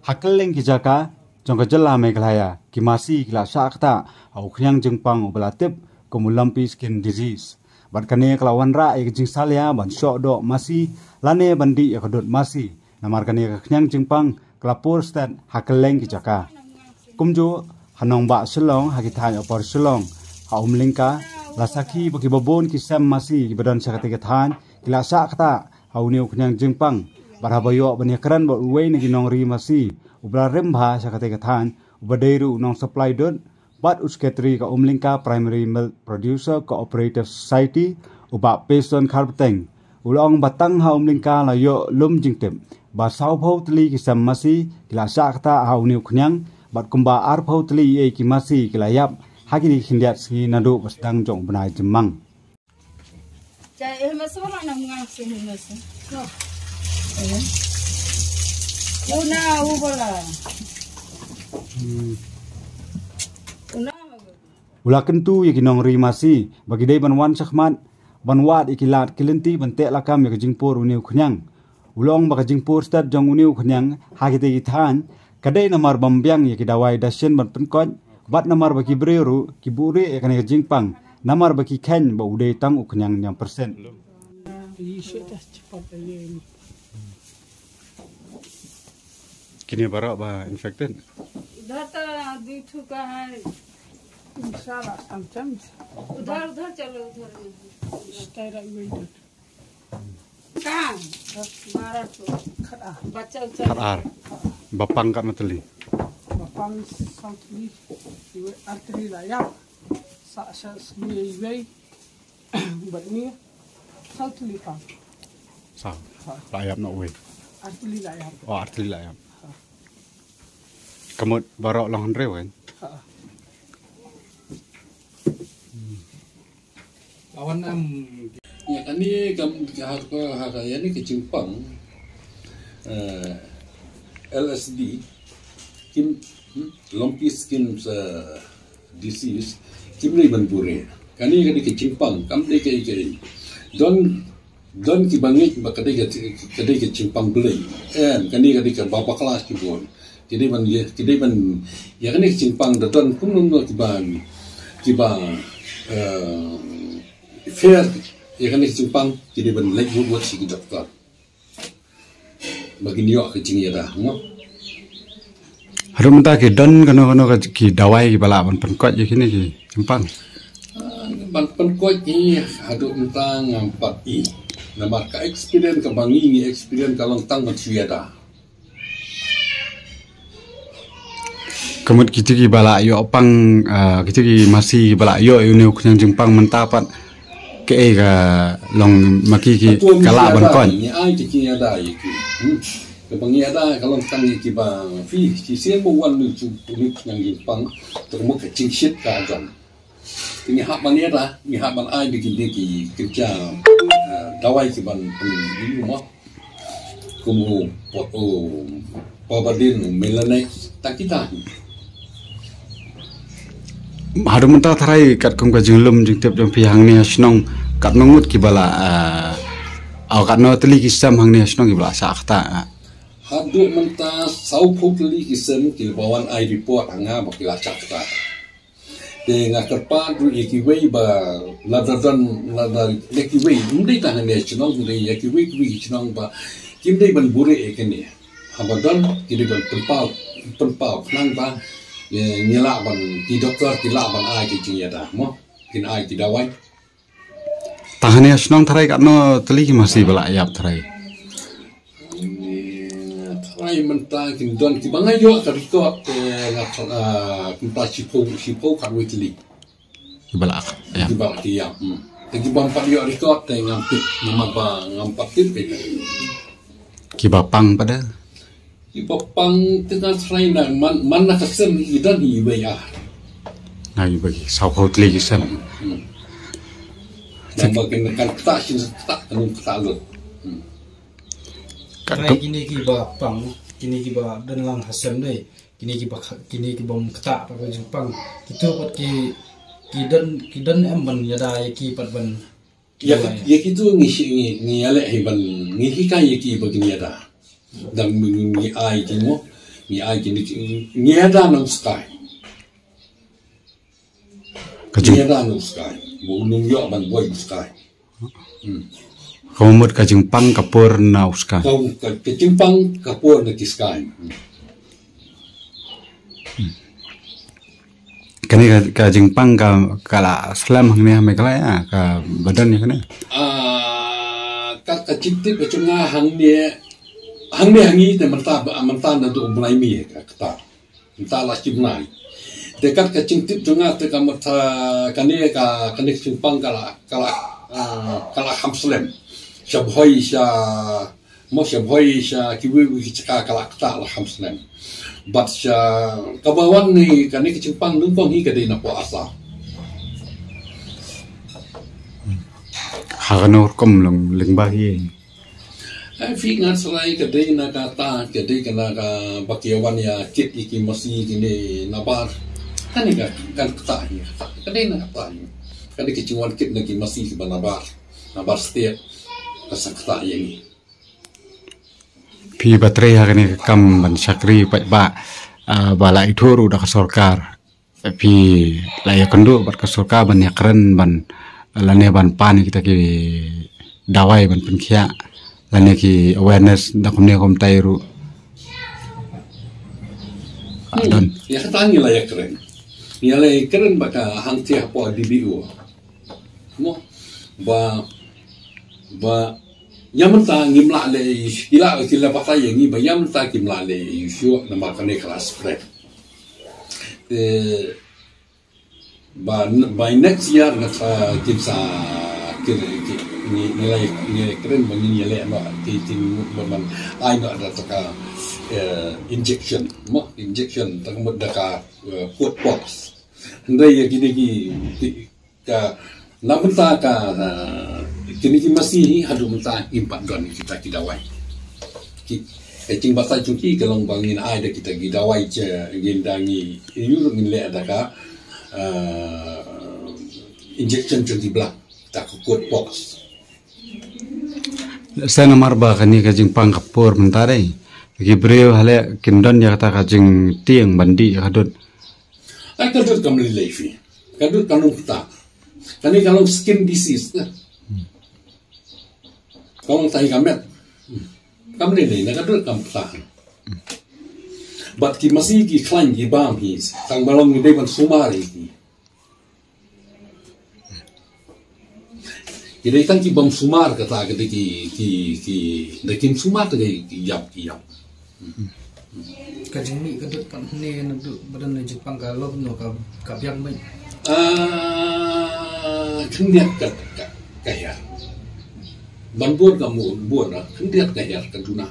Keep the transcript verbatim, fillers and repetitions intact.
Ha kylleng ki jaka jong ka jylla Meghalaya, ki masi ki la shah ktah ha u khñiang jingpang uba la tip kum u lumpy skin disease. Bad kane ka la wanrah ïa ka jingsalia ban shoh doh masi lane ban dih ïa ka dud masi. Namar kane ka khñiang jingpang ka la pur stet ha kylleng ki jaka. Kumjuh ha nongbah Shillong, ha ki thaiñ Upper Shillong, ha Umlyngka, la sakhi ba kiba bun ki sem masi kiba don sha katei ka thaiñ ki la shah ktah ha une u khñiang jingpang. Bad haba ïoh ban ïakren bad uwei na ki nongri masi uba la rim bha sha katei ka thaiñ, uba dei ruh u nong supply dud bad u secretary ka Umlyngka Primary Milk Producer Cooperative Society, u Bah Payson Kharbeteng, u la ong ba tang ha Umlyngka la ïoh lum jingtip ba sawphew tylli ki sem masi ki la shah ktah ha une u khñiang, bad kumba arphew tylli ei ki masi ki la ïap ha kine ki khyndiat sngi naduh ba sdang jong u bnai Jymmang. Cha, eh, masa wala na mga sini masa. No. Eh. Una, u bala. Hmm. Una. U la kyntu ïa ki nongri masi ba ki dei ban wan shakhmat ban wad ïa ki lad ki lynti ban teh lakam ïa ka jingpur une u khñiang. U la ong ba ka jingpur stet jong une u khñiang ha kitei ki thaiñ ka dei namar bym biang ïa ki dawai dashin ban pynkoit, bad namar ba ki briew ruh ki buhrieh ïa kane ka jingpang namar ba ki kheiñ ba u dei tang u khñiang ñiam pyrshit. Kine baroh ba infected. उधर तो दुई ठो का है। इंशाल्लाह, हम चंद। उधर, उधर चलो, उधर नहीं। स्टेरॉइड। कहाँ? बारह ठो। खड़ा। बच्चा उच्चा। Khatar. Ba pang katno tylli? Ba pang saw tylli. Iwei ar tylli la ïap. Sa, sa, sa, iwei. Bad ni, saw tylli pang. Saw. Ha. La ïap noh uwei. Ar tylli la ïap. Oh, ar tylli la ïap. Ha. Ka mut baroh long hynriew kan? Ha. Awan am. Ïa kane kam ha ka, ha ka, ïa kane ka jingpang, eh, L S D, kim, hmm, lumpy skin, eh, disease, kim dei ban buhrieh. Kane ka dei ka jingpang, kam dei kaei kaei. Don, don kiba ngeit ba ka dei ka, ka dei ka jingpang blei. Em, kane ka dei kaba bakla shibun. Ki dei ban ïa, ki dei ban ïa kane ka jingpang da don kumno kumno kiba, kiba, eh, fair ïa kane ka jingpang, ki dei ban leit wut wut sha ki doktor. Ba kin ïoh ka jingïada, mo. Haduh mynta ki don kano kano ka ki dawai kiba lah ban pynkoit ïa kine ki jingpang? Ah, ban pynkoit hi haduh mynta ngam pat i. Namar ka experience kaba ngi ngi experience ka long tang ban shu ïada. Ka mut kito kiba la ïoh pang, ah, kito ki masi kiba la ïoh ïa une u khñiang jingpang mynta pat kaei ka long ma ki ki ka lah ban koit. Ngi ai ki ki ïada ïa ki. Hmm. Kaba ngi ïada ka long tang ïa kiba phi ki sien ba wan ïa u khñiang jingpang, te ka mut ka jingshit ka don. Ngi hap ban ïada, ngi hap ban ai da ki, da ki kynja, eh, dawai ki ban pynlong mo. Kum u, u Pabadin, u Milanex, ta kita. Haduh mynta tharai katkum ka jinglum jingtip jong phi hangne ha shnong, katno ngut kiba la, eh, aw katno tylli ki sem hangne ha shnong kiba la shah ktah. Haduh mynta sawphew tylli ki sem kiba wan ai report ha nga ba ki la shah ktah. Te nga kyrpad ruh ïa kiwei ba lada don, lada ïa kiwei, ym dei tang hangne ha shnong, ym dei ïa kiwei kiwei ki shnong ba kim dei ban buhrieh ïa kane. Haba don ki dei ban pynpaw, pynpaw khnang ba, eh, ngi lah ban, ki doktor ki lah ban ai ki jingïada mo, kin ai ki dawai. Tang hangne ha shnong tharai katno tylli ki masi ba la ïap tharai? Tharai mynta kin don kiba nga ïoh ka record te nga, ah, kumta shiphew, shiphew khatwei tylli. Kiba la ïap. Kiba la ïap. Hmm. Te kiba ym pat ïoh record te ngam tip, namar ba ngam pat tip. Kiba pang pat de? Kiba pang te nga tharai na man, man na ka sem i don hi iwei ar. Na iwei, sawphew tylli ki sem. Hmm. Nang ba kin kan ktah shin ktah kan ktah lut. Hmm. Tharai kine kiba pang, kine kiba don lang ha sem dei, kine kiba kha-, kine kiba ym ktah pat ka jingpang. Kito pat ki, ki don, ki don em ban ïada ïa ki pat ban Ïa ki, ïa kito ngi shi, ngi, ngi ïaleh hi ban, ngi hikai ïa ki ba kin ïada. Dang ngi, ngi ai ki mo. Ngi ai kine ki, ngi ïada na u sky. Ka jing- Ngi ïada na u sky. Ba u nongïoh ban buaid u sky. Hmm. Ka mut ka jingpang ka por na u sky. Ka, ka, ka jingpang ka por na ki sky. Hmm. Kane ka, ka jingpang ka, ka la slem hangne ha Meghalaya, ah, kaba don ïa kane. Ah, ka, ka jingtip ka jong nga hangne, hangne ha ngi te mynta, mynta naduh u bnai May ka, kata. Mynta la shi bnai. Te kat ka jingtip jong nga te ka mut, ah, kane ka, kane ka jingpang ka la, ka la, ah, ka la kham slem. Sha Bhoi, sha Mo sha Bhoi, sha kiwei kiwei ki jaka ka la ktah la kham slem. Bad sha kaba wan ne kane ka jingpang nyngkong hi ka dei na poh Assam. Ha kano rukom long lyngba hi? Ai, phi ngat shalai ka dei na kata, ka dei ka na kaba ki wan ïa kit ïa ki masi kine nabar. Kane ka, kan ktah hi. Ka dei na kata hi. Ka dei ka jingwan kit na ki masi kiba nabar. Nabar state. Ka sa ktah ïa ngi. Phi ba trei ha kane ka kam ban shakri paidbah, ah, ba la ithuh ruh da ka sorkar. Phi la ïakynduh bad ka sorkar ban ïakren ban, lane ban pan kita ki dawai ban pynkhiah, lane ki awareness da kumne kumtai ruh. Hmm. Don. Ïa kata ngi la ïakren. Ngi la ïakren bad ka hangtei hapoh D B O. Mo, ba, ba, ïa mynta ngim lah leh, ki la, ki la batai ïa ngi, ba ïa mynta kim lah leh issue namar kane ka la spread. Eh, ba, by next year nga sa, kin sa, kin, kin, ngi, ngi la, ngi kren ba ngin ïaleh noh, ki, kin, ba man, ai noh da ka, eh, injection, mo, injection, ta ka mut da ka, eh, food box. Hynrei ïa kine ki, ki, Ka, na mynta ka, ah, kine ki masi hi haduh mynta ngim pat don kita ki dawai. Ki, ka jingbatai jong ki ka long ba ngin ai da kita ki dawai, ngin da ngi, ïa ruh ngin leh da ka, ah, injection jong ki blang, kita ka cold pox. Sa namar ba kane ka jingpang ka por mynta dei. Ki briew hale kin don ïa kata ka jingtieng ban dih ïa ka dud. Ai ka dud kam lei lei phi. Ka dud ka long kata. Kane ka long skin disease na. Ka long tai ka met. Kam lei lei na ka dud kam kata. Bad ki masi ki khlaiñ ki bam hi. Tang ba long ngi dei ban sumar ïa ki. Ki dei tang ki bym sumar kata, ki dei ki, ki, ki, da kim sumar te ki ïap, ki ïap. Ka jingmih ka dud pat ne naduh ba don na jingpang ka lop no ka, ka biang beit. Ah, khyndiat ka, ka, ka hiar. Ban bun ka mu, bun na, khyndiat ka hiar ka duna.